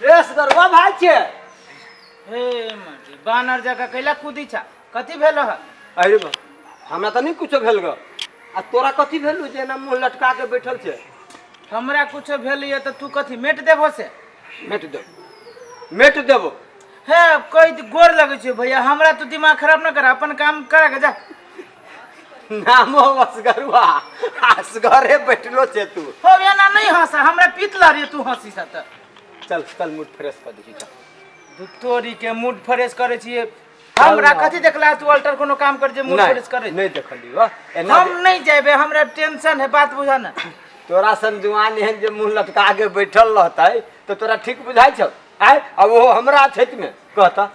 रे सदरवा भाई छे। हे मर्दी, बानर जकाँ कैला कूदी छा? कथी भेल ह? अरे बा, हमरा तऽ नहि कुछो भेल ग। आ तोरा कथी भेल जे एना मुँह लटका के बैठल छे? हमरा कुछो भेल ये तऽ तू कथी मेट देबो से? मेट देबो, मेट देबो। हे कहि गोर लगै छियौ भैया, हमरा तू दिमाग खराब न कर, अपन काम करा के जा। नामो असगरुआ, असगरे बैठलो छे तू। हो एना नहीं हंस, हमरा पीत लहरी तू हंसी सा तऽ। चल चल, मूड फ्रेश कर दै छी, चल। दू तोरी के मूड फ्रेश करै छियै। हमरा कथी देखला तू अल्टर कोनो काम कर जे मूड नहीं, फ्रेश करे? नहीं देखली वाह एना। हम नहीं जेबे, हमरा टेंशन है, बात बुझा ना। तोरा सन जुआन एहन जे मुंह लटका के बैठल रहतै तऽ तोरा ठीक बुझाइ छौ? आय आ ओहो हमरा क्षेत्र में कहता,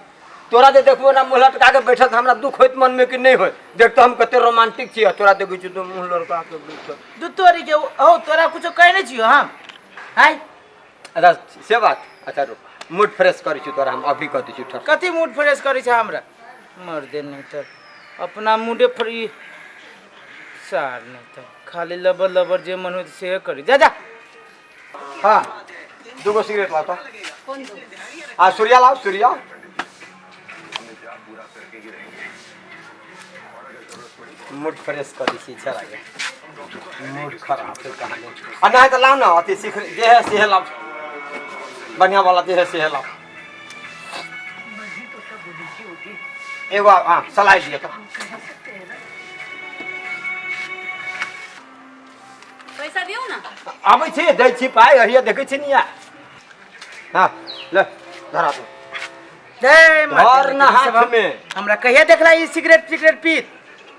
तोरा जे देखबो ना मुंह लटका के बैठल तऽ हमरा दुख होइत मन में कि नहीं होइत? देख तऽ हम कते रोमांटिक छियै, तोरा देखै छियै तऽ मुंह लटका के बैठल। दू तोरी के हो, तोरा कुछो कहने छियो हम? आय अच्छा से बात। अच्छा रुक, मूड फ्रेश करै छी तोरा हम अभी कह दै छी, ठहर। कथी मूड फ्रेश करै छै हमरा? मर दे नहीं तऽ अपना मूडे फ्री सार नहीं तऽ खाली लबर लबर जे मन होइत से करी, जा जा। हाँ, दूगो सिगरेट लाओ तो। आ सूर्या लाओ, सूर्या। मूड फ्रेश कर दै छी। छड़ा के मूड खराब है कहानी। आ नहीं तो लाओ ना अथी सिख जे है से लाओ, बढ़िया वाला जे है से लाओ एगो। हाँ, सलाई दिए तो। पैसा दियौ ने। आबै छी, दै छी पाइ, अहिया देखै छी निया। हाँ ले, धरा तू। दे धर न हाथ में। हमरा कहिया देखला ई सिगरेट सिगरेट पीत?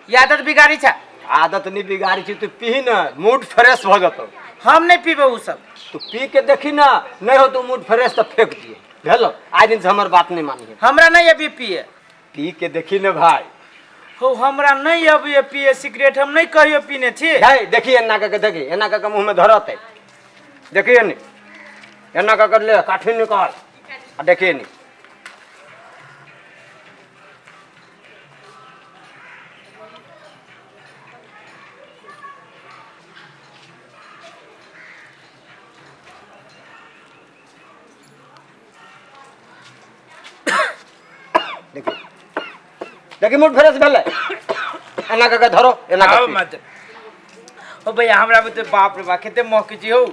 ई आदत बिगाड़ी छ। आदत नहीं बिगाड़ी छी, तू पी न, मूड फ्रेश भऽ जेतौ। हम नहीं पीबे उ सब। तू पी के देखी ना, नहीं हो तो मूड फ्रेश तऽ फेंक दिए भेलो। आइ दिन से हमर बात नहीं मानी। हमरा नहीं अभी पिए। पी के देखी ने भाई। हो हमरा नहीं अभी पिए सिगरेट, हम नहीं कहियो पीने छी। है देखी एना के देखी, एना के मुंह में धरते देखिए नी, एना के ले काठी निकाल आ देखिए नी। देखिए देखिए, मूड फ्रेश भेलै। एना कऽ के धरो, एना कऽ आओ पी। मत ओ भैया, हमरा बुते बाप रे बा कते महकै छी हौ।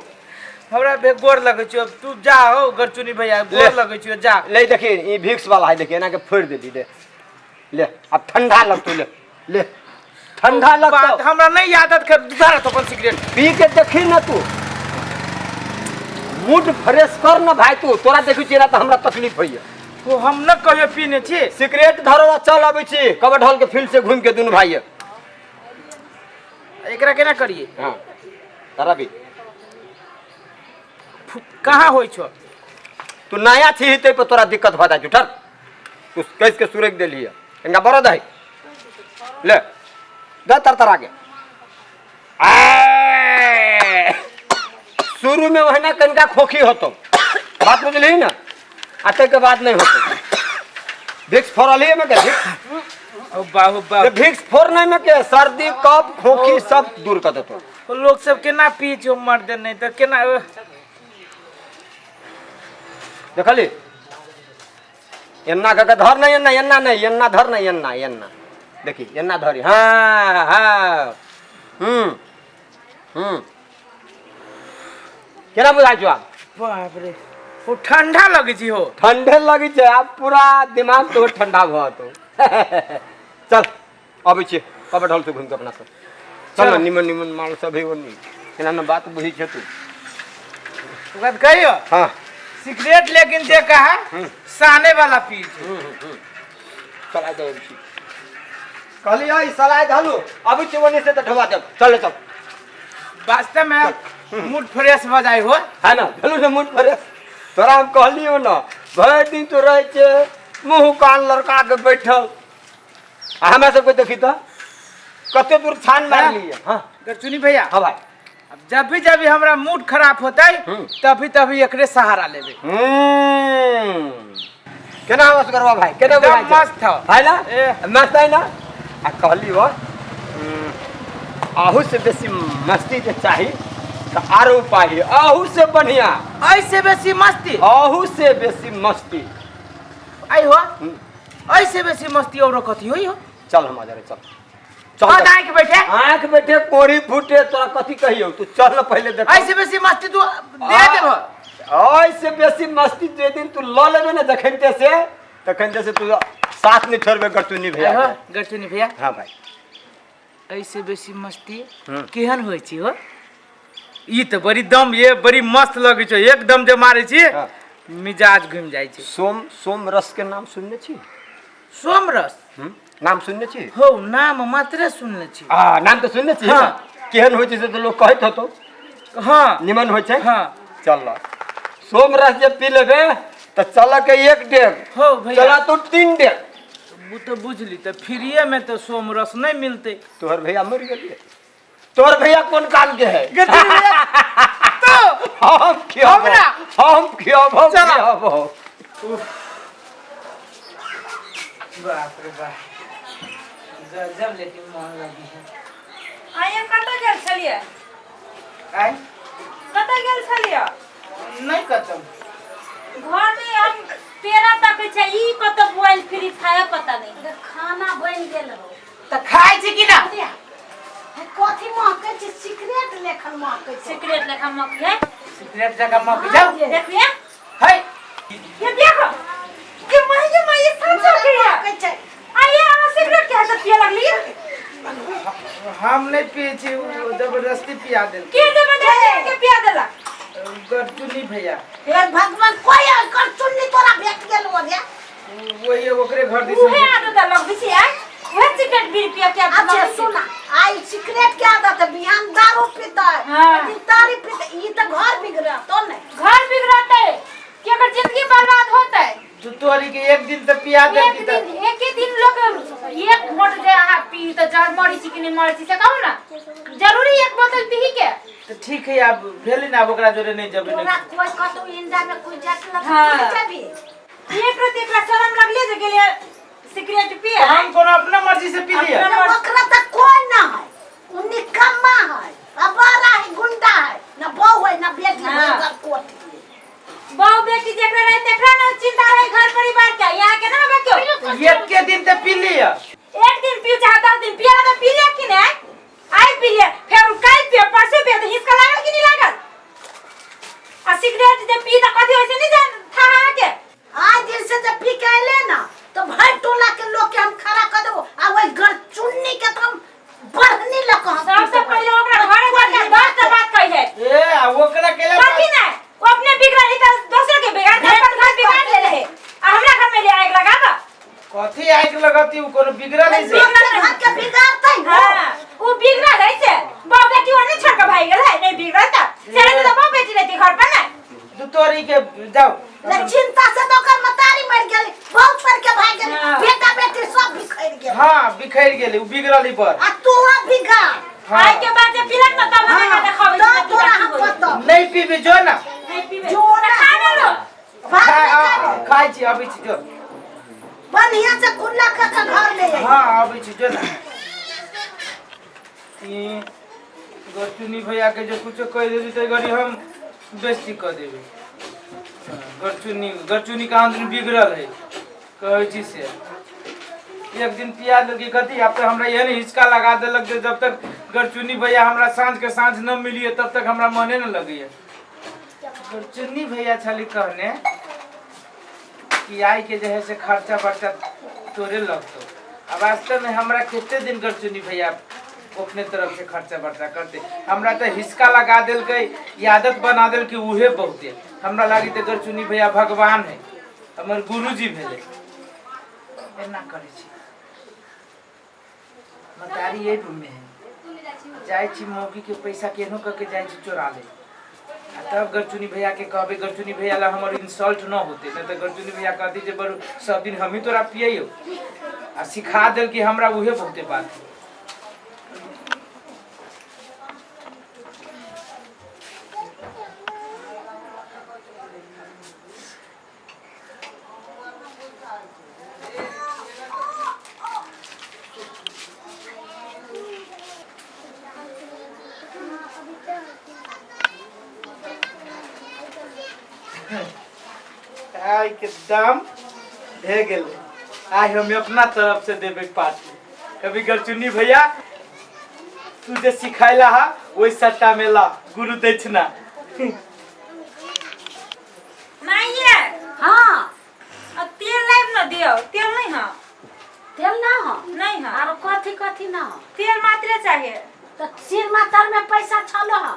हमरा बे गोर लगै छियौ, तू जा हौ गरचुनी भैया, गोर ले। लगै छियौ, जा। ले देखिए, ई भिक्स वाला है, देखिए एना के फोड़ि देली। ले ले, अब ठंडा लगतौ, ले ले, ठंडा बात लगतौ। हमरा नहीं आदत कर, धर तो अपन सिगरेट। पी के देखी ना तू, मूड फ्रेश कर ना भाई तू। तोरा देखै छियै ना तऽ हमरा तकलीफ होइया। ओ हम न कहियो पीने छी। सिगरेट धरो आ चल अबै छी कबड हॉल के फील्ड से घूम के दुनू भाई। एकरा केना करिए? हाँ धरा भी। कहाँ होइ छौ? तू नया छी तै पर तोरा दिक्कत भऽ जाइ छौ। ठर, तू कैस के सुरक देली है, इनका बड़ दही ले दे तर तर आगे। आय! शुरू में वही ना कनिका खोखी होतो, बात बुझली ना? आ ताहिके बाद नहीं होतो। भिक्स फोड़ल ही में के भिक्स? ओ बाहु बा। ये भिक्स फोड़ने में के सर्दी कफ खोखी सब दूर कर देतो। ओ लोग सब केना पी छौ मर्द नहीं तऽ केना? देखली, एन्ना कऽ के धर, नहीं एन्ना, एन्ना नहीं, एन्ना धर, नहीं एन्ना, एन्ना देखी, एन्ना धरी। हाँ हाँ, हम्म, केना बुझाइ छौ आब? बाप रे, ओ ठंडा लगै छी हो। ठंडे लगै छै आब, पूरा दिमाग तो ठंडा भऽ जेतौ। चल अबै छियै कबड हॉल से घूमि कऽ अपना सब। चल ने, निमन निमन माल सब है ओनी। एना ने बात बुझै छै तू। ओकरा तऽ कहियो। हाँ। सिगरेट लेकिन जे कहा साने वाला पी छै। चल आ जाए छी, कहलियै ई सलाइ धलू, अबै छियै ओनी से तऽ ढोबा देब। चल चल। वास्तव में मूड फ्रेश भऽ जाइ हो। है ना, भेलू ने मूड फ्रेश? तोरा हम कहलियौ ने, भरि दिन तो रहै छै मुँह कान लड़का के बैठल, आ हमरा सबके देखी तऽ कते दूर छान मारि लियै। हाँ। गरचुनी भैया। हाँ भाई। अब जब भी जब भी हमरा मूड खराब होतै तभी तभी एकरे सहारा लेबै। केना हो असगरवा भाई, केना एकदम बुझाइ छै? मस्त हौ। है ना? ए। मस्त है ना? आ कहली हो, अहू से बेसी मस्ती जे चाही तऽ आरो उपाय है अहू से बढ़िया। ऐसे बेसी मस्ती? अहू से बेसी मस्ती। आई हो, ऐसे बेसी मस्ती और कथी होई हो? चल हम जरे चल चल। हाँ, आँख बैठे, आँख बैठे कोरी फूटे, तोरा कथी कहियौ, तू चल न पहिले देख। ऐसे बेसी मस्ती तू दे देबो? ऐसे बेसी मस्ती जे दिन तू ल लेबे ने जखनते से तखनते से तू साथ नहीं छोड़बे गरचुन्नी भैया के। गरचुन्नी भैया। हाँ भाई। ऐसे बेसी मस्ती केहन होइ छै हो? ई तऽ बड़ी दम ये बड़ी मस्त लगै छै, एकदम जे मारै छी मिजाज घुमि जाइ छै। सोम सोम रस के नाम सुनने छी? सोम रस? नाम सुनने छी? हो, नाम मात्रे सुनने छी। आ नाम तऽ सुनने छी। हाँ। केहन होइ छै से तऽ लोक कहैत होतौ। हाँ। निमन होइ छै। हाँ। चल सोम रस जे पी लेबे तऽ चल के एक डेग हो भैया, चला तो 3 डेग। ओ तऽ बुझली, तऽ फ्रीए में तऽ सोम रस नहीं मिलते। तोहर भैया मर गेलिए, तोहर भैया कोन काम के है? तो हम खियाबो, हमरा? हम खियाबो, चला। खियाबो। बाप रे बाप, गजब, लेकिन मन लगी है। आइए, कतऽ गेल छलियै? आय? कतऽ गेल छलियै? नहीं कतौ। घरमे हम पेड़ा तकै छै, ई कतऽ बोइल फ्री फायर पता नहीं। खाना बनि गेल हो? तऽ खाइ छी कि ना? कथी महकै छै? सिगरेट लेखन महकै छै। सिगरेट लेखा मक है। सिगरेट जकाँ मक जाउ। देखिए। है। ये देखो ये माई, ये माई, ये सब सब के महकै छै। आइए, अहाँ सिगरेट के हाथ पिए लगलिए? हम नहीं पिए छी, उ जबरदस्ती पिया देल। के जबरदस्ती के पिया देला? गरचुन्नी भैया। हे भगवान, कोई कर चुन्नी तोरा भेट गेल हो रे? वही ओकरे घर दिस। उहे आदत लगबै छै आइ, उहे सिगरेट बीड़ी पिए के आदत अच्छा लगबै छै। सुना, आई सिगरेट के आदत है, बिहान दारू पीतै, हाँ। दिन तारी पीतै, ई तऽ घर बिगड़तो ने। घर बिगड़तै कि अगर जिंदगी बर्बाद होतै? तू तोरी के एक दिन तऽ पिया देल एक की तऽ दिन, एक ही दिन लोग एक घोट जे अहाँ पी तऽ जहर मरी छी कि नहि मरी छी से कहू ना, जरूरी एक बोतल पी के? तऽ ठीक है, आब भेलै ने, आब ओकरा जोरे नहीं जेबै। तोरा नहीं कोई कतौ इंडिया में कोई जात लग हाँ। जाबी? एक रात एकरा शरम लगले जे गेलियै सिगरेट पिए। हम कोनो अपना मर्जी से पी लिया? अपना ओकरा तऽ कोई ना है, उ निकम्मा है, अबारा है, गुंडा है, ना बहू है ना बेटी है। हाँ। ओकर कोठी। बहु बेटी जेकरा रहे तेकरा ना चिंता रहे घर परिवार के, यहाँ के ना होबे क्यों। एक के दिन तऽ पी लिया। एक दिन पी चाहे 10 दिन पिए तो पी लिया कि नहीं, आइ पी लिया फेर काल्हि पिए परसों पिए तऽ हिसका लागल कि नहीं लागल? आ सिगरेट जे पी तऽ कथी होइ छै नहीं जान था अहाँके। आज दिन से जब पी के अयले ना तो भर टोला के लोग के हम खड़ा कर देबो, आ वही गरचुन्नी के तो हम बढ़नी लग हम सबसे पहिले ओकरा घरे जाके 10 टा बात कही है। ए आ ओकरा केला? कथी नहीं, वो अपने बिगड़ रही तो दोसर के बिगाड़ के अपन घर बिगाड़ ले रहे आ हमरा घर में ले आग लगाबा। कथी आगि लगती? उ कोनो बिगड़ल है से? घर के बिगाड़तै हो। हाँ, वो बिगड़ल है से बहु बेटी वो नहीं छोड़ के भाग गेल है, नहीं बिगड़ल त चले तो बहु बेटी रहती घर पर ना। तू तोरी के जाओ। ले चिंता से तो ओकर मतारी मर गेली, बहुत छोड़ के भाग गेली। हाँ। बेटा बेटी सब बिखर गेल। हाँ, बिखर गेली, उ बिगड़ल ही पर। आ तू अब बिगाड़। हाँ। आइ के बाद जे पीलक ना तब हमरा देखाबै। तो तोरा हम बताओ। नहीं पीबी, जो ना। नहीं पीबे जो ना। खा लो। भाग खाइ में खाबी। खाइ छी, अबै छी, जो। बढ़िया से कुल्ला खा के घर ले आई। हाँ, अबै छी, जो ना। ई गरचुन्नी भैया के जे कुछो कहि देबी तऽ गरी हम बेइज्जती कऽ देबै। गरचुन्नी, गरचुन्नी कहाँ दिन बिगड़ल है कहै छी से एक दिन पिया देलकै कथी। आब तऽ हमरा एहन हिचका लगा देलक जे जब तक गरचुन्नी भैया हमरा साँझ के साँझ न मिलिए तब तक हमरा मने न लगैए। गरचुन्नी भैया छली कहने कि आई के जे है से खर्चा बर्चा तोरे लगतो। अब वास्तव में हमरा कते दिन गरचुन्नी भैया अपने तरफ से खर्चा बर्चा करते? हमरा तऽ हिसका लगा देलकै, ई आदत बना देलकै, उहे बहुते हमरा लागी। तऽ गरचुन्नी भैया भगवान है, हमर गुरुजी भेलै। एना करै छी, मतारी एहि रूम में है, जाइ छी मौगी के पैसा केहनो कऽ के जाइ छी चोरा ले आ तब गरचुनी भैया के कहबै। गरचुनी भैया ला हमर इंसल्ट न होते, नहीं तऽ गरचुनी भैया कहती जे बरू सब दिन हमही तोरा पियैयो आ सिखा देल कि हमरा, उहे बहुते बात है। आइ के दाम भे गेलै। आइ हम अपना तरफ से देबै पार्टी। कभी गरचुन्नी भैया तू जे सिखैला हा ओहि सट्टा में ला गुरु दक्षिणा। नहीं है। हाँ। अब तेल लाइब न दियो, तेल नहीं है। तेल ना हो? नहीं है। आरो कथी कथी ना हो? तेल मात्र चाहिए। तो सिरमा तर में पैसा छलो हो?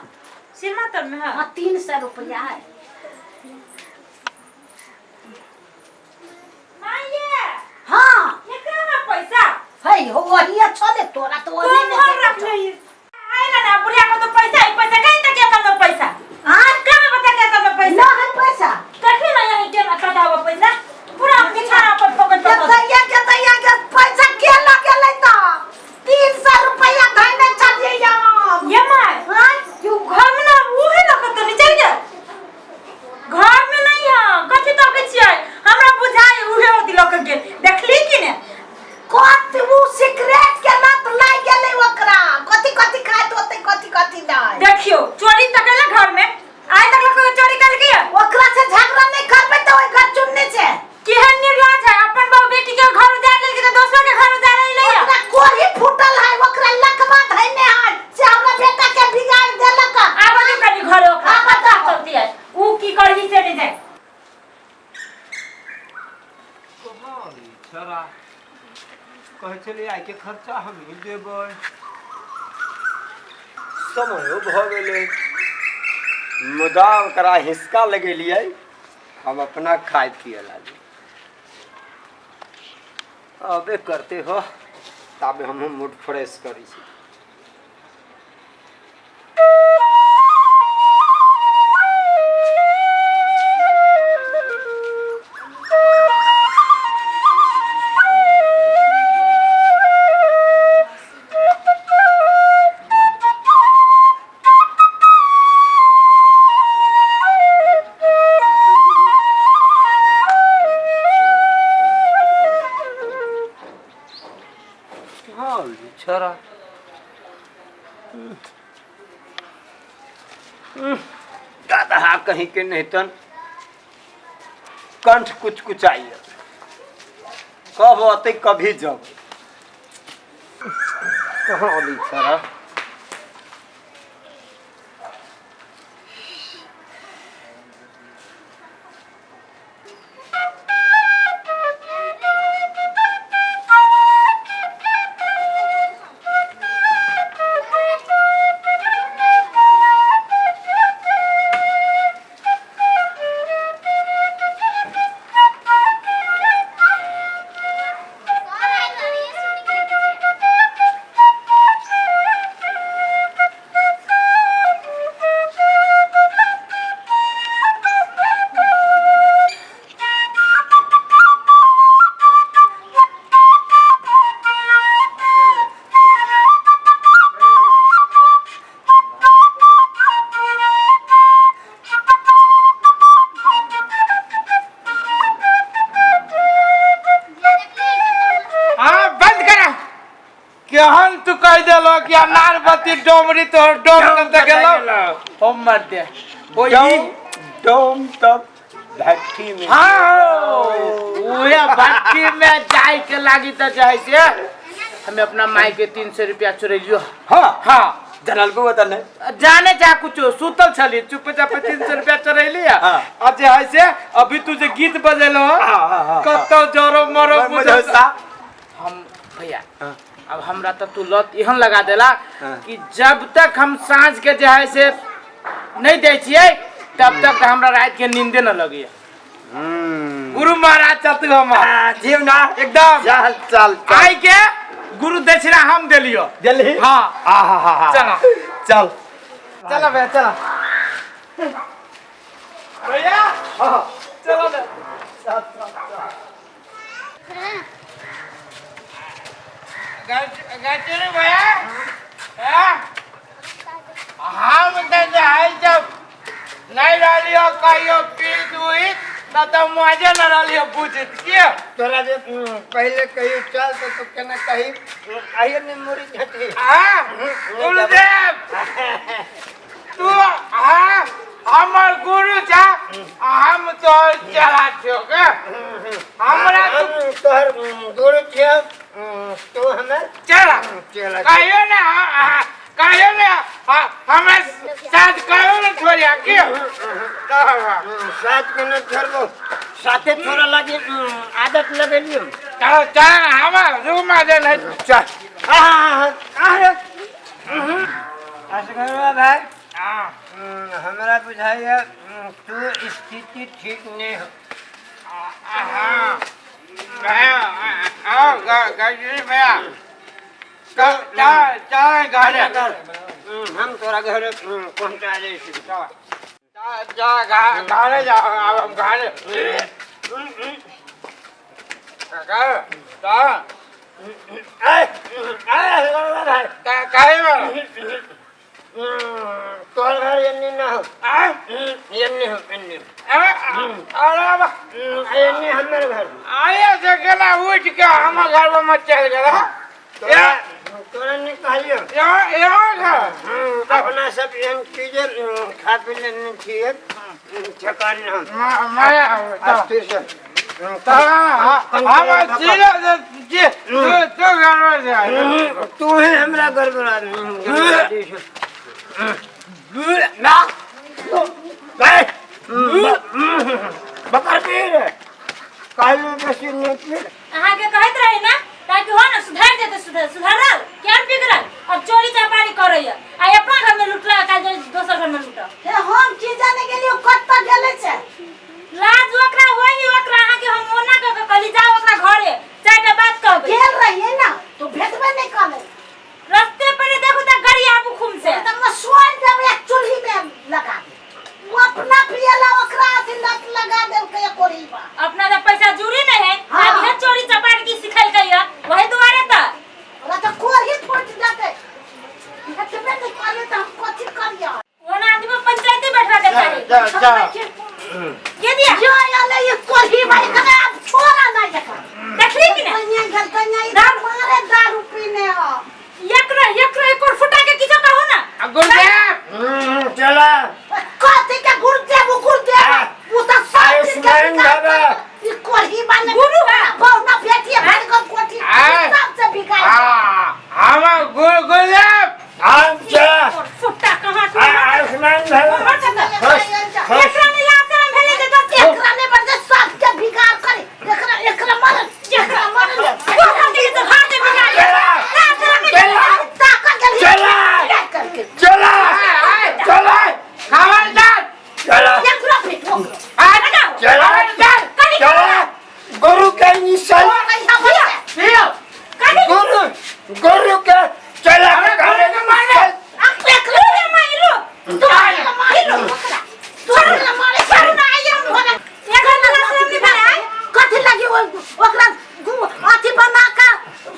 सिरमा तर में है। हाँ, 300 रुपया है। नहीं है। हाँ। ये कहाँ पैसा? है हो वही छले तोरा तो तुम वही ने घर रख ले। आए ना ना बुढ़िया को तो पैसा ही पैसा कहीं तक क्या करना पैसा? हाँ? कहाँ बता क्या करना पैसा? ना है पैसा। कभी ना यहीं के ना कटा हुआ पैसा पूरा बिछाना पर पकड़ पकड़। दैया के दैया के पैसा के लगे तो 300 रुपया धैने चलिए हम। ये my हाँ? You घर में ना वो है ना कतो नहीं चल गया घर में नहीं है कथी तो के छियै हमरा बुझाई उहे होती लक के देखली कि ने। कथी उ सिगरेट के लत लाग गेलै ओकरा, कथी कथी खाइत होतै कथी कथी नहीं। देखियो चोरी तक ना घर में आइ तक लक चोरी कर के ओकरा से झगड़ा नहीं करबै तो ओइ घर चुनने से। केहन निर्लाज है अपन बहु बेटी के घर उजाड़ लेल के तो दोसर के घर उजाड़ ले। ओकरा कोढ़ी फूटल है, ओकरा लकवा धैने है से हमरा बेटा के बिगाड़ देलक। आब जो कनी घर ओकरा आब पता बताओ। चलती है उ की करही से नहीं जाए। छोरा कहै छलै आइके खर्चा हमही देबै, समयो भऽ गेलै मुदा ओकरा हिसका लगेलियै हम अपना खाय पिए लागी। अबे करते हो ताबे हमहूँ मूड फ्रेश करै छी। छोरा गदहा कहीं के नहीं तन कंठ कुछ कुछ आइए कब आते कभी जब कहाँ अली छोरा। हाँ बंद करा। केहन तू कह देलो कि अनारबती डोमरी तोहर डोम कब तक गेलो हम मर दे डोम डोम तब भट्टी में। हाँ उहे भट्टी में जाए के लागी त जाए से हमें अपना माई के 300 रुपया चोरेलियो। हाँ हाँ जनल को बता नहीं जाने जा कुछ सुतल छली चुपचाप 300 रुपया चोरेली। हाँ। आ जे है से अभी तू जे गीत बजेलो हाँ, हाँ, हाँ, कतो जरो मरो बुझौसा। हम भैया हाँ। अब हमरा तो तू लत एहन लगा देला हाँ। कि जब तक हम साँझ के जे है से नहीं दै छियै तब तक हमरा रात के नींदे न लगे। गुरु महाराज चतु हम जीव ना एकदम चल चल चल। आई के गुरु दक्षिणा हम देलियो। देलही? हाँ। आहा चला। चल चला भैया चला भैया चलो ना। गाचरी भैया हाँ? हम तो जे है जब नहीं रहलियो कहियो पीत उइत त तो मजे न रहलियो बुझित के तोरा जे पहले कहियो चल तो तू केना कही आइए ने मुरी झटी। हाँ गुरुदेव तू हाँ हमर गुरु छा हम चला कहियो ना, कहियो ना, हमरा साथ कहियो ना छोड़िया के। साथ के न छोड़बो, साथे छोड़ा लागी आदत लगेलियो। चल चल, हमरा रूम में दे नहीं। चल आ आ असगरवा भाई। हाँ। हमरा बुझाइए तू स्थिति ठीक नहीं हो। हाँ भैया, आओ गजरी भैया, चल चल चल घरे। हम तोरा घरे पहुंचा दै छी। चल चल घरे जाओ, अब हम घरे घर चल। असगरवा भाई। काहे बा? तोहर घर एन्ने ना हो। आ? एन्ने हो, एन्ने। अरे बा। एन्ने हमर घर। आया से गेला उठ के हमर घर में चल गेला। तोरा तोरा नहीं कहलियो। यहाँ यहाँ घर। अपना सब एहन चीज खा पी लेने छियै, ठेकान ना हो। माया अस्थिर से हम सीधा जे तू तू घर में जा। तू ही हमरा गड़बड़ा गड़बड़ा दै छौ। ना बकर पी रे, काल्हि बेसी नहि पी। अहाँके कहैत रही ना ताकि हो ना सुधर जेतै, सुधर सुधरल क्या बिगड़ल, अब चोरी चपारी करैया आ अपना घर में लुटला, काल दोसर घर में लुटल। हे, हम की जाने गेलियो कतऽ गेलै छै। लाज ओकरा वही ओकरा अहाँके हम ओना कऽ के कहली जाओ ओकरा घरे चारिटा बात कहबै। गेल रहियै ना तो भेटबे नहि करै। रस्ते पर देखू तऽ गाड़ी आबू खूम से। तऽ मसोरि देबै आ चूल्ही में लगा देबै। ओ अपना पियला ओकरा अथी लत लगा देलकै कोरीबा। अपना तऽ पैसा जुड़ी नहीं है। हाँ। अब ये चोरी चपारी की सिखलकै है वही दुआरे तऽ ओकरा तऽ कोढ़ी फूटि जेतै। भेटबे नहि करै तऽ हम कथी करियै? ओना आदमी पंचायती बैठवा के चाही। जा जा। ये दिया। यो अले ये कोढ़ी भाई कने आब छोड़ा नहि एकरा। देखली कि नहीं? कन्या गेल कन्या इधर मारे दारू पीने हो। एकरा एकरा एक और फुटा के किछो कहू ना। गुरुदेव। चला। कथी के गुरुदेव गुरुदेव, उ तऽ सब चीज के आयुष्मान विकास बाबा। ई कोढ़ी बने गुरु है। बहुना बेटी भर के कोठी सब से बिगाड़। हम गुरुदेव। हम चला। और फुटा कहाँ से? आयुष्मान बाबा। एकरा में लाज शरम भेलै जे दस एकरा नहि बजे सबके बिगाड़ करे, एकरा एकरा मारे, एकरा मारे। गोर के तो घर के बिगाड़। लाज शरम नहीं भेलै। ताकत गेली। चला। करके चला चला। खबरदार। चला। एकरा पीट ओकरा। चला चला, गुरु के निशान। गुरु गुरु के चला के घरे गुरु के मारे। एकरा मारे, तोरा मारे, छोड़ू ना, आइए हम घरे। एकरा में लाज शरम नहीं भेलै। कथी लगी ओकरा अथी बना के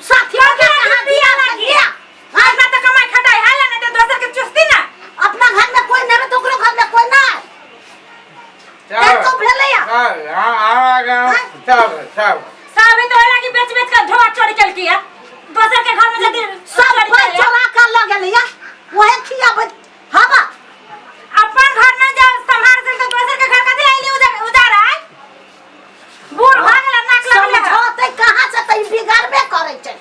साथी बना के कहाँ दिया लागी? अपना तऽ कमाइ खटाइ है नहीं तऽ दोसर के चुस्ती ना। अपना घर में कोई नहीं तो ओकरो घर में कोई नहीं। चल तो भेलै या। चल सब सब तो लागी बेच बेच के धोआ चोरी केलकी है दोसर के घर में जदी सब चोरी कोई करैया। चोरा कर लग गेलै या वहे खियाबै हवा। अपन घर में जब संभाल से तो दोसर के घर कथी आइली उजार उजार आय बूढ़ भऽ गेला नाक लगले। समझौते कहाँ से तऽ ई बिगाड़बे करै छै।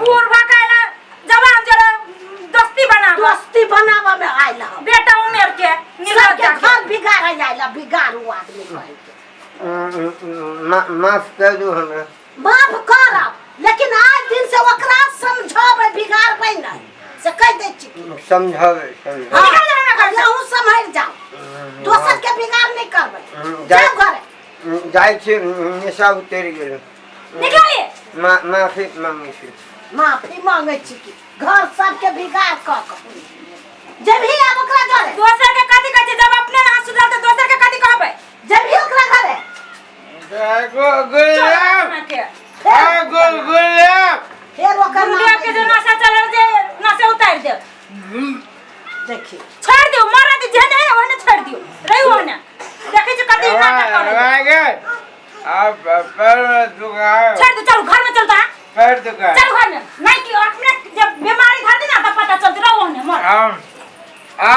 बूढ़ भऽ के आइला जवान जरा दोस्ती बनाबऽ। दोस्ती बनाबऽ में आयल हम। बेटा उमेर के निर्लज्ज सबके जाके। घर बिगाड़े आयल बिगाड़ू आदमी कहै के। माफ कर दू हमरा। माफ करब लेकिन आज दिन से ओकरा समझाबै बिगाड़बै नहि से कहि दै छी। समझावे समझावे। हाँ, निकल जा हमरा घर से। अहूँ सम्हरि जाउ, दोसर के बिगाड़ नहि करबै। जा- जाउ घरे। जाइ छी, निशा उतरि गेल। निकलिए। माफी मांगै छी। माफी मांगै छी कि घर सबके बिगाड़ कऽ कऽ जेबही आब ओकरा घरे? दोसर के कथी कहै छै जब अपने ना सुधरल तऽ दोसर के कथी कहबै? जेबही ओकरा घरे? गुरुदेव। अहाँके गुरुदेव। फेर ओकर नाम गुरुदेव के जे नशा चढ़ल जे नशा उतारि देब। देखी छोड़ दियौ मरद जेहन है ओहने छोड़ दियौ रही ओहने देखै छी कते नाटक करै। अब पैर दुखाए। छोड़ दियौ, चलू घर में चलता। पैर दुखाए। चल घर में नहीं कि अपने जब बीमारी धर दी ना तब पता चलते रहो ओहने मर। हम आ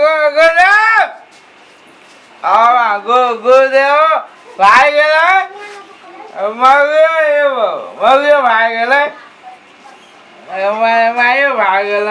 गुरुदेव आ गुरुदेव भाई गेलै मगियो एगो मगियो भाई गेलै। माय माय भागल।